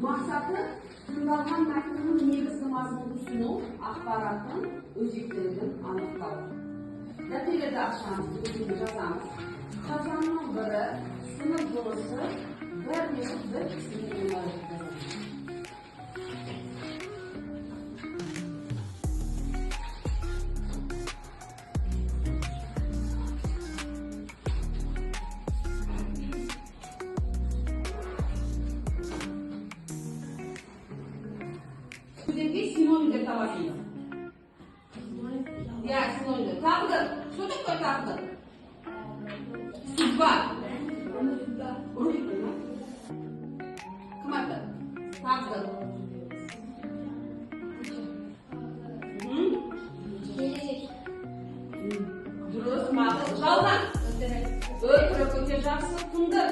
Мақсаты тыңдалған мәтіннің негізгі мазмұнын түсіну, ақпараттың өзектілігін анықтау. Дәптерлерді ашамыз, өзіміз жазамыз. Қазанның бірі сынып жұмысы бірнеше бір кісінің өмірі деп жазамыз. Сөздерге синонимдер табасыңдар. Иә, синонимдер. Тағдыр. Что такое тағдыр? Судьба. Кім айтты? Тағдыр. Дұрыс, мақұл. Жалған. Өтірік, өте жақсы. Тыңдыр.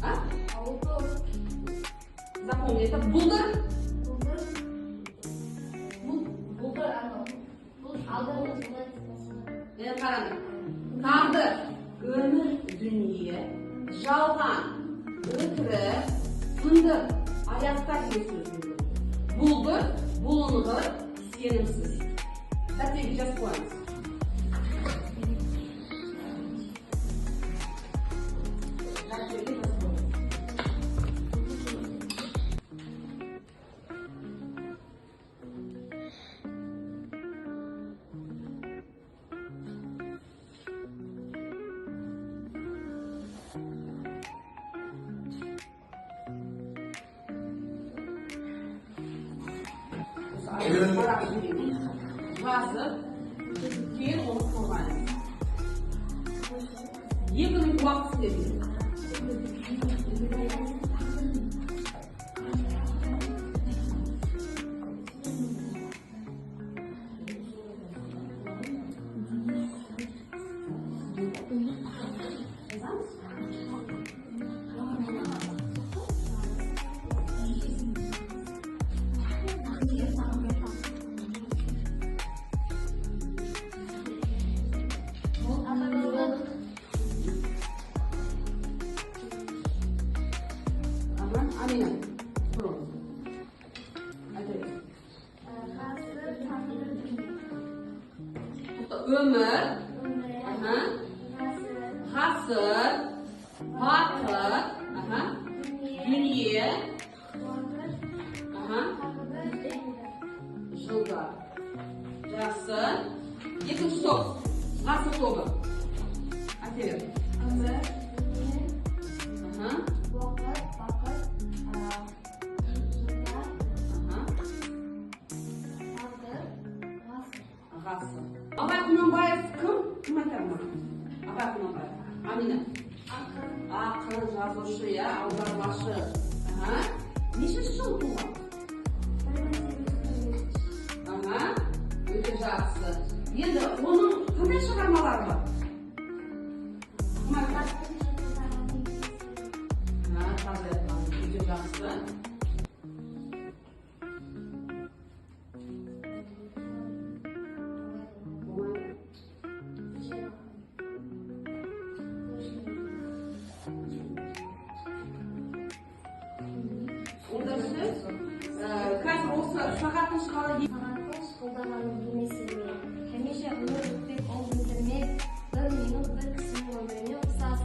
А? Запомни, это бұлдыр. Бұлдыр анау. Бұл алдыңғы солай. Енді қараңдар. Тағдыр, өмір, дүние, жалған, өтірік, тыңдыр, аяқта деген сөз. Бұлдыр, бұлыңғыр, сенімсіз. Дәптерге жазып қойыңыз. Дәптерге жазып қойыңыз. Жазып, кейін оны қорғаймыз. 2 минут уақыт сіздерге. Жазамыз? Ага, Амина. Пробуй. Айта бер. Ғасыр, тағдыр, дүние. Тоқта, өмір, Өмір, аха, ғасыр, ғасыр, бақыт, аха, дүние, дүние, уақыт, аха, тағдыр, жылдар. Жылдар. Жақсы. Екінші топ. Ғасыр тобы. Айта бер. Өмір, дүние, Аха, уақыт, бақыт, жылдар, аха. тағдыр, ғасыр. Ғасыр. Абай Құнанбаев кім? Кім айтар маған? Абай Құнанбаев. Амина. Ақын. Ақын, жазушы, иә, аудармашы. Аха. Нешінші жылы туған? 1845. Аха, өте жақсы. Енді оның қандай шығармалары бар? Кім айтады? Аха, таза айтқан. Өте жақсы. Болмайды. Онда ше, қазір осы сағаттың шқалы. Сағаттың шықылдағаны демесіме, Хәмеше өмір өтпек, ол білдірмек, бір минут бір кісінің өміріне ұқсас.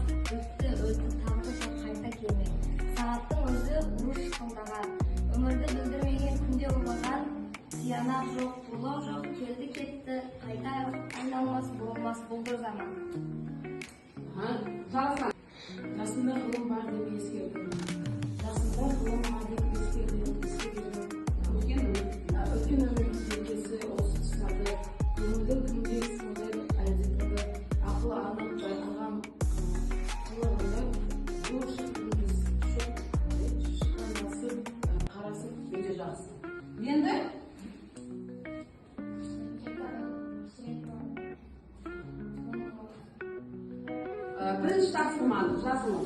Бірінші тапсырманы жазыңыз.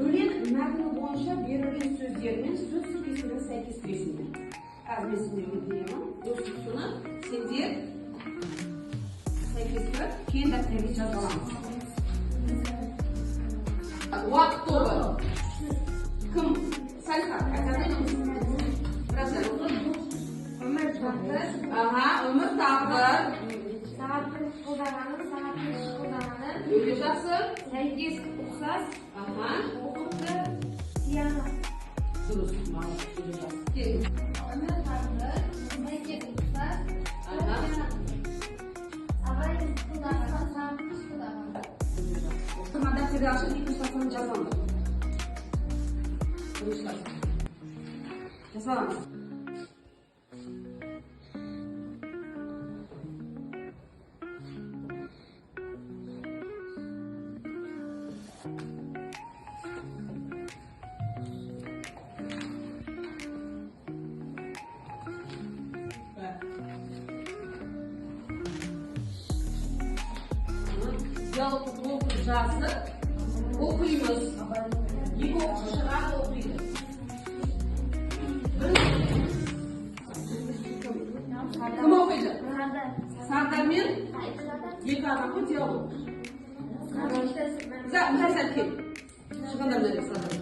Өлең мәтіні бойынша берілген сөздермен сөз тіркестерін сәйкестіресіңдер. Қазір мен сендерге беремін. Осы соны сендер сәйкестіріп, кейін дәптерге жаза аламыз. Уақыт тобы. Кім? Салиха, айтады Біраз. Өмір тағдыр. Аха, өмір тағдыр. Сағаттың шықылдағаны, сағаттың шықылдағаны. Өте жақсы. Сәйкес, ұқсас. Аха. Ұқыпты, тиянақты. Дұрыс, молодец, өте жақсы. Келіңіз. Өмір тағдыр, сәйкес, ұқсас. Аха. Абай шықылдағаны, сағаттың шықылдағаны. Өте жақсы. Мына дәптерді ашып, екінші тапсырманы жазамыз. Бірінші тапсырма. Жаза аламыз. Так. Диалогты толтырып жазып, оқимыз. Екі оқушы шығады, оқиды. Бірінші кім оқиды? Сардар мен екі адам ғой диалог. За, мына сәл кел. Шығыңдар мына жерге, Сардар.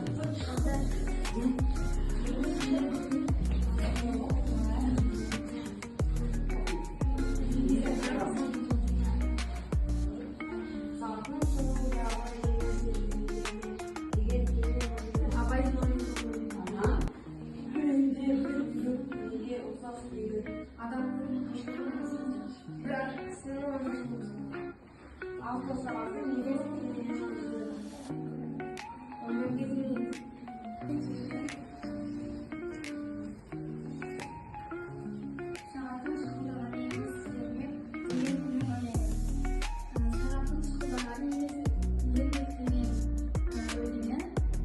Сағаттың шырылдауы деген Абайдың Ага. Өлеңде бір минут неге ұқсас дейді? Адамның бірақ кісінің Автор сағатты неге өмірге теңейді? Сағаттың шықылдағаны емес, ермек деген кімнің өлеңі? Сағаттың шықылдағаны емес, ермек деген өлеңі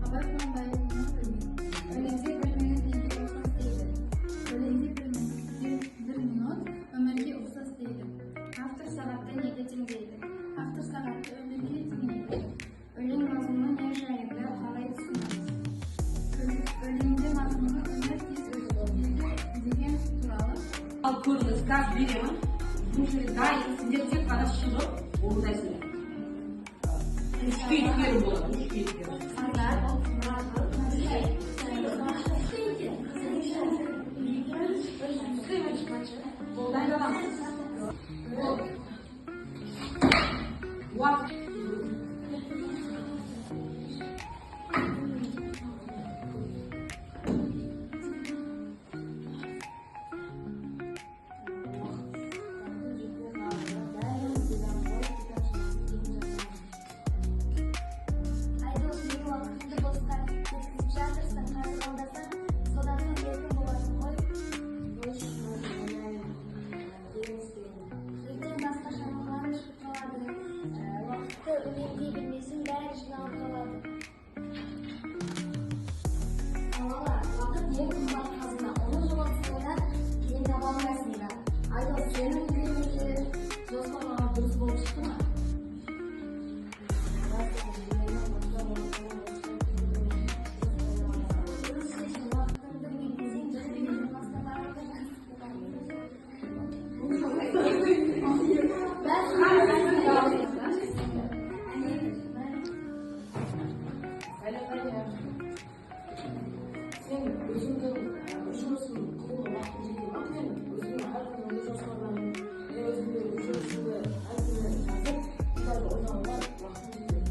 Абай Құнанбайұлының өлеңі. Өлеңде бір минут неге ұқсас дейді? Өлеңде бір минут өмірге ұқсас дейді. Автор сағатты неге теңдейді? Автор сағатты өмірге теңейді. Өлең мазмұны не жайында қалай түсінеміз? Өлеңде мазмұны өмір тез өтеді деген туралы. Ал көріңіз, қазір беремін. Бұл жерде дайын, сендер тек қана шығып орындайсыңдар. Үш кейіпкер болады, үш кейіпкер. Сардар, Назым, Дайындаламыз. Болды. Уақыт. Айдос, неге уақытыңды босқа өткізіп жатырсың? Қазір орындасаң, содан соң еркін боласың ғой. Ертең басқа шаруаларың шығып қалады. Уақытты үнемдей білмесең, бәрі жиналып қалады. Балалар, уақыт ең қымбат қазына. Оны жоғалтсаң да, кейін таба алмайсың да. Айдос, сенің күніңде жоспарлаған дұрыс болып шықты ма? Дұрыс шешім, уақытыңды үнемдесең, жетпеген мақсаттарыңа Сен өзіңдің жұмысын қылуға уақытың жете ма? Мен өзімнің әр күнімді жоспарлаймын. Мен өзімнің өз жұмысымды әр күні жазып, соларды ойлануға уақытым жетеді.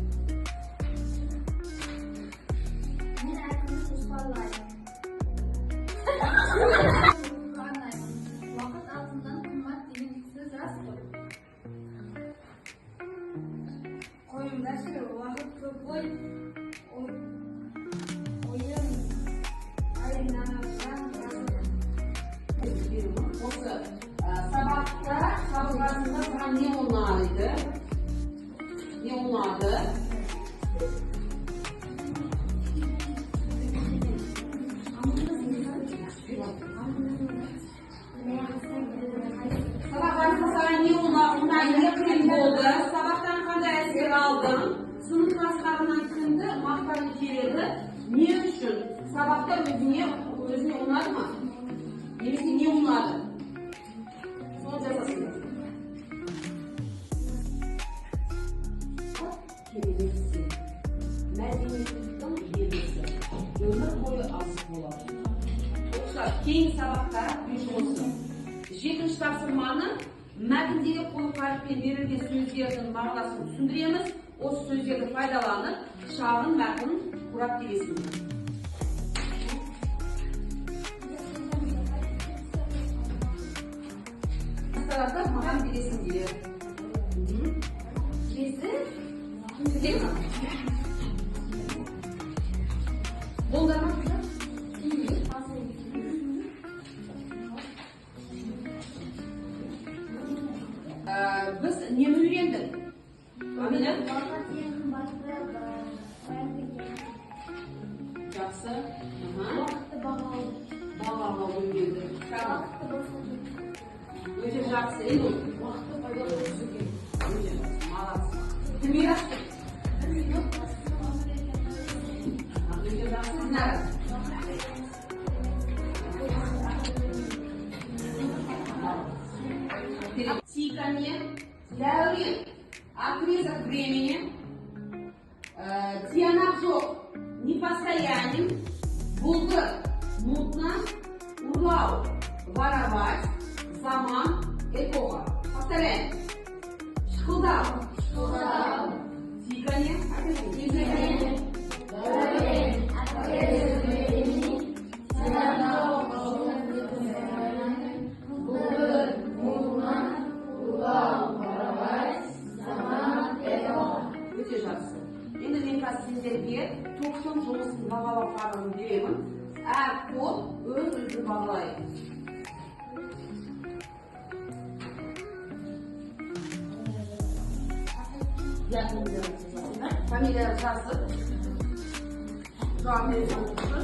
Мен әр күні жоспарлаймын. Арнаймын. Уақыт алтыннан қымбат деген сөз рас қой. Қойыңдаршы, уақыт көп қой. Ойын айнадан жазылған. Осы сабақта, сабақ барысында саған не ұнайды? Не ұнады? Сабақ барысында саған не ұнайды, не қиын болды? Сабақтан қандай әсер алдың? Не үшін? Сабақта өзіңе ұнады ма? Немесе не ұнады? Соны жазасыңдар. Керемет сый. Мәдениеттің белгісі. Өмір бойы азық болады. Оқушылар, кейінгі сабақта үй жұмысы. Жетінші тапсырманы мәтіндегі қойылған қаріппен берілген сөздердің мағынасын түсіндіреміз. Осы сөздерді пайдаланып, шағын мәтін құрап келесіңдер. Таратып маған бересіңдер. Кезі келе ма? Болды ма, қыздар? Біз нені үйрендік? Амина? Уақыт ең қымбатты байлық екен. Жақсы. Уақытты бағалау. Бағалауды үйрендік. Тағы. Уақытты босқа кетіру. Өте жақсы. Енді Уақытты пайдалы өткізуге. Өте жақсы. Молодцы. Мирас? Бір минут босқа өмір екен. Өте жақсы. Динара? Тиканье, дәурен, отрезок времени, тиянақ жоқ, непостоянен, бұлдыр, мутно, ұрлау, воровать, заман, эпоха. Повторяем. Шқылдау. Шқылдау. Тиканье. Тиканье. Дәурен, отрезок времени, тиянақ жоқ, бұлдыр, мутно, ұрлау, воровать, заман, эпоха. Өте жақсы. Енді мен қазір сендерге топтың жұмысын бағалау қағазын беремін. Әр топ өз өзін бағалайды. Иә, фамилия жазып, жауап беретін оқушы.